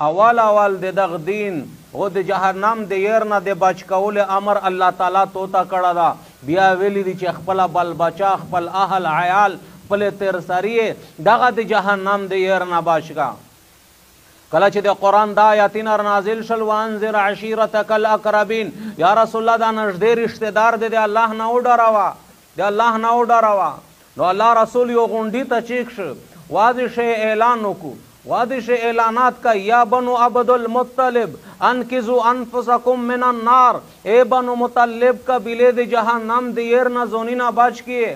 اول اول د دغه دین او د جهنم د ير نه د بچ کولو امر الله تعالی تو ته کړه دا. بیا ویلي دي چې خپل بل بچا، خپل اهل عیال، خپل ترسری دغه د جهنم د ير نه بچ کا. کله چې د قرآن دا آیاتونه نازل شل، وانذر عشیرتک الاقربین، یا رسول الله دا نږدې رشته دار دی، د الله نه وډروه، د الله نه وډروه. نو الله رسول یو غونډي ته چیک شو، واضح شی اعلان وکړو، واضح شی اعلانات کا، یا بنو عبد المطلب انقذوا انفسکم من النار، اے بنو مطلب قبیلې د جهنم د ير نه ځونینا بچ کیے.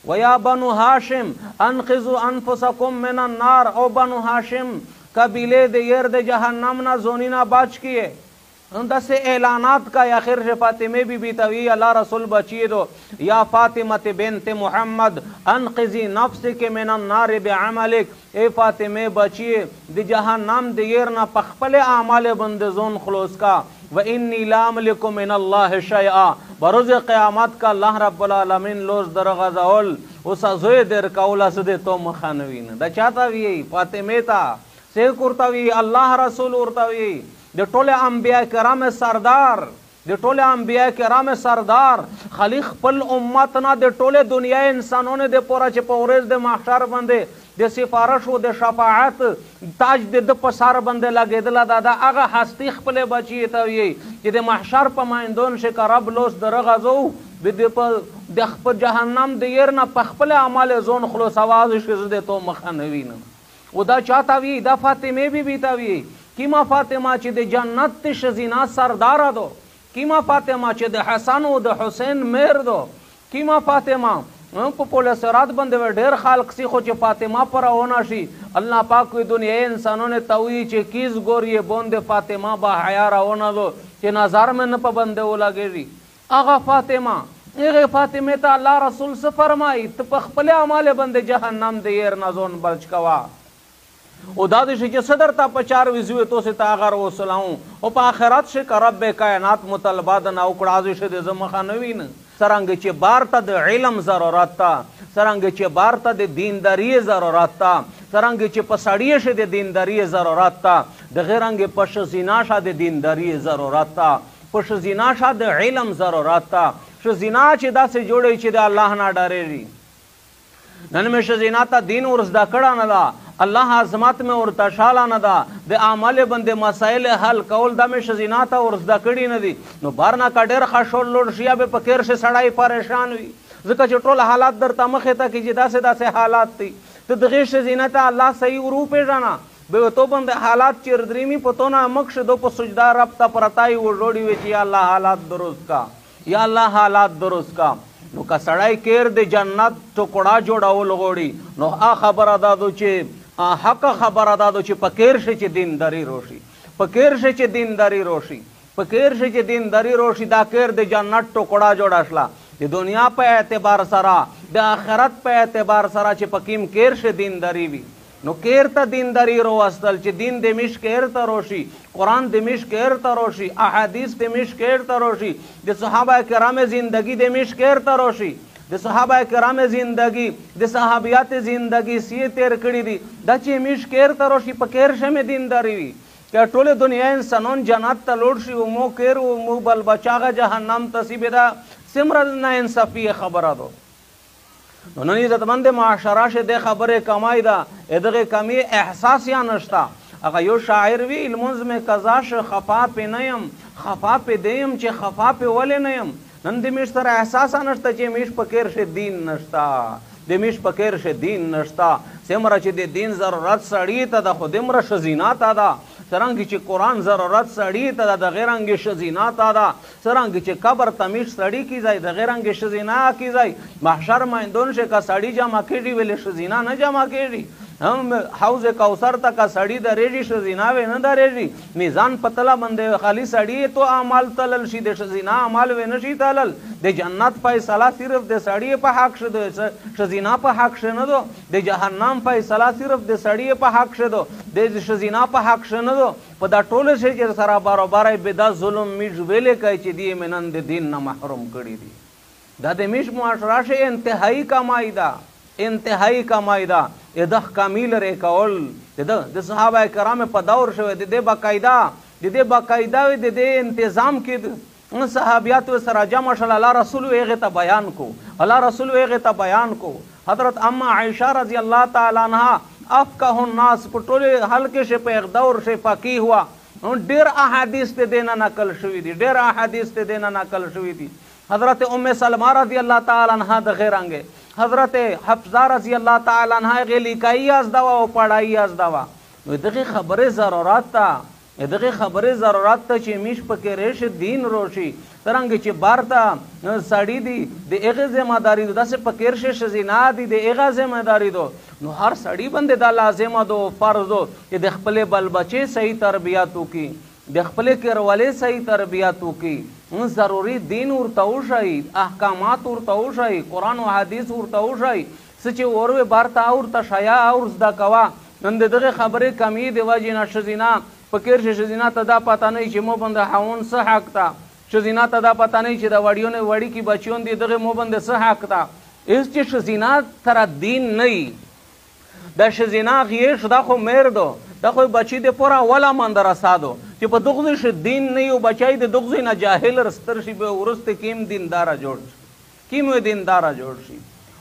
ویا بنو هاشم انقذوا انفسکم من النار، او بنو هاشم قبیلې د ير د جهنم نه ځونینا بچ کیے. داسې اعلانات کا. اخر سے فاطمه بی بی ته وی الله رسول بچی دو، یا فاطمه بنت محمد انقذی نفسک من النار بعملک، اے فاطمه بچی د جهنم د ير نه په خپل اعمال باندې ځون خلاص کا. وانی لا املک من الله شیئا، بروز قیامت کا الله رب العالمین لوز درغزول اوس زوی در کوله څه د تو مخه نه وینه. دا چاته وی؟ فاطمه ته. څوک ورته وی؟ الله رسول ورته وی. د ټول انبیاء کرام سردار، د ټول انبیاء کرام سردار خالی خپل امت نه د ټول دنیا انسانونو د پوره چې په ورځ د محشر باندې د سفارش او د شفاعت تاج د ده په سر باندې لګېدله ده، دا هغه هستي خپلې بچي ته وی چې د محشر په میندون شي که رب لوس درغځو د خپل جهنم د ير نه په خپل اعمال ځون خلاص اواز شي زه د تو مخه نه وینم. او دا چاته وی؟ دا فاطمې بي بي ته وی. کیما فاطمه چې د جنت ته ښځینه سرداره ده، کیما فاطمه چې د حسن او د حسین میر ده، کیما فاطمه په پل صراط باندې ډېر خلق سي، خو چې فاطمه پر ونه شي الله پاک وی دنیا انسانونو ته وی چې کیز ګور یې بوندې فاطمه با حیا راونه دو چې نظر مې نه په باندې ولګېږي. هغه فاطمه، هغې فاطمې ته الله رسول څه فرمایي؟ ته په خپلې اعمالې باندې جهنم د ير نه ځون بچ کوه. او دا دې شي چې څه درته په چار ویزوې توسې ته هغه وسلاو او په آخرت شي که رب کائنات مطالبه د نه وکړه هسې شي د زه مخه نه وینم. څرنګه چې بار ته د علم ضرورت ته، څرنګه چې بار ته د دینداري ضرورت ته، څرنګه چې په سړي شي د دینداري ضرورت ته، دغه رنګ په ښځینه شه د دینداري ضرورت ته، په ښځینه شه د علم ضرورت ته. ښځینه چې داسې جوړوي چې د الله نه ډارېږي. نن مې ښځینه ته دین ور زده کړه نه ده، الله عظمت مې ورته شاله نه ده، د عمل باندې مسایل حل کول دا مې ښځینه ته ور زده کړي نه دي. نو بار نه که ډېر خشول لوړ شي یا به په کیر شي سړی پریشان وي، ځکه چې ټول حالات درته مخې ته کړي چې داسې داسې حالات دي. ته دغې ښځینه ته الله صحیح ور وپېژنه، به تو باندې حالات چېر درېمي په تو نه مخ شي، دو په سجده رب ته پرته یې وژوړي وي چې یا الله حالات درست کا، یا الله حالات درست کا. نو که سړی کیر د جنت ټوکړه جوړول غواړي نو هغه خبره دا ده چې حق خبره دا ده چې په کیر شي چې دینداري روشي، په کیر شي چې دینداري روشي، په کیر شي چې دینداري روشي. دا کیر د جنت ټوکړه جوړه شله د دنیا په اعتبار سره، د آخرت په اعتبار سره چې په کیم کیر شي دینداري وي. نو کیر ته دینداري روستل چې دین د میش کیر ته روشي، قرآن د میش کیر ته روشي، احادیث د میش کیر ته روشي، د صحابه کرام زندگی د میش کیر ته روشي، د صحابه کرام زندگی، د صحابیات زندگی سی تیر کړي دي. دا چې میش کیر ته روشي په کیر شه مې دینداري وي. که ټوله دنیا انسانون جنت ته لوړ شي او مو کیر او مو بل بچاغه جهنم ته سی، به دا څومره ناانصافي خبره ده. نو نن عزتمند معاشره شه د خبرې کمای ده، دغې کمی احساس یا نشته. هغه یو شاعر وی لمونځ مې قضا شه خفا پې نه یم، خفا پې دی یم چې خفا پې ولې نه یم. نن د میش سره احساس نشته چې میش په کیر شه دین نشته، د میش په کیر شه دین نشته. څومره چې د دین ضرورت سړي ته ده خو دومره ښځینه ته ده، څرنګه چې قرآن ضرورت سړي ته ده دغې رنګې ښځینه ته ده، څرنګه چې قبر ته میش سړي کیځی دغې رنګې ښځینه کیځی. محشر میندون شي که سړي جمع کېږي ویلې ښځینه نه جمع کېږي، هم حوض کوثر ته که سړي درېږي ښځینه وې نه درېږي. میزان په تله باندې خالي سړي تو اعمال تلل شي، د ښځینه اعمال وې نه شي تلل. د جنت فیصله صرف د سړي په حق شه، د ښځینه په حق شه نه ده. د جهنم فیصله صرف د سړي په حق شه ده، د ښځینه په حق شه نه ده. په دا ټولو شی چې سره برابر به دا ظلم میږ ویلې کوي چې دی مې نن د دین نه محروم کړي دي. دا د میږ معاشره شه انتهایی کمای ده، انتهایی کمای ده. دغه کمی لرې کول، د صحابه کرام په دور شوی، د دې باقاعده د دې باقاعده د دې انتظام کې صحابیات سره جمع شول. الله رسول هغه ته بیان کو، الله رسول هغه ته بیان کو. حضرت اما عائشہ رضی الله تعالی عنها افقه الناس په ټول حلقې شي په دور شي فقیه هوا، ډیر احادیث ته دینه نقل شوی دي، ډیر احادیث ته دینه نقل شوی دي. حضرت ام سلمہ رضی الله تعالی عنها د غیرانګه حضرت حفصه رضی الله تعالی عنها غی لیکای از دوا او پڑھائی از دوا. نو دغه خبره ضرورت ته، دغه خبره ضرورت ته چې میش پکې ریش دین روشي. ترنګ چې بارته سړی دی د هغه ذمہ داری دو، داسې پکې شي شزینا دی د هغه ذمہ داری دو. نو هر سړی باندې دا لازمه دو، فرض دو چې د خپل بل بچي صحیح تربیت وکړي، د خپل کرولې صحیح تربیت وکړي، ضروري دین ورته وښایي، احکامات ورته وښایي، قرآن او حدیث ورته وښایي، څه چې وروې بارته ورته ښیه او زده کوه. نن د دغې خبرې کمی د وجې نه ښځینه پکې شي، ښځینه ته دا پته نه چې مو باندې خاوند څه حق ده، ښځینه ته دا پته نه چې د وړیونې وړیکي بچیون دي دغې مو باندې څه حق ده. هېڅ چې ښځینه سره دین نه وي، د ښځینه غیږ دا خو مېر دو، دا خو بچی د پوره اوله مدرسه دو، چې په دغه ځای دین نه یو بچی د دغه ځای نه جاهل رستر شي، بیا وروسته کیم دینداره جوړ شي، کیم دینداره جوړ شي.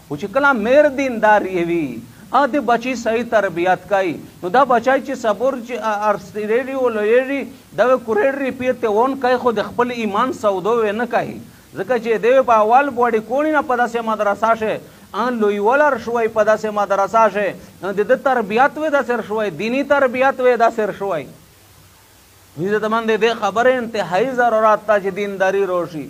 خو چې کله مېر دیندار یې وي، ا د بچی صحیح تربیت کوي، نو دا بچی چې صبر چې ارسیږي او لویږي، دا کورېږي پیرته ون کوي، خو د خپل ایمان سودو یې نه کوي، ځکه چې دی په اول بوډې کوړي نه په داسې مدرسه شي ان لوی ولر شوی، په داسې مدرسه شي د ده تربیت وې داسې شوی، دیني تربیت وې داسې شوی. عزتمند دې خبرې انتهایی ضرورت ته چې دینداری روشي.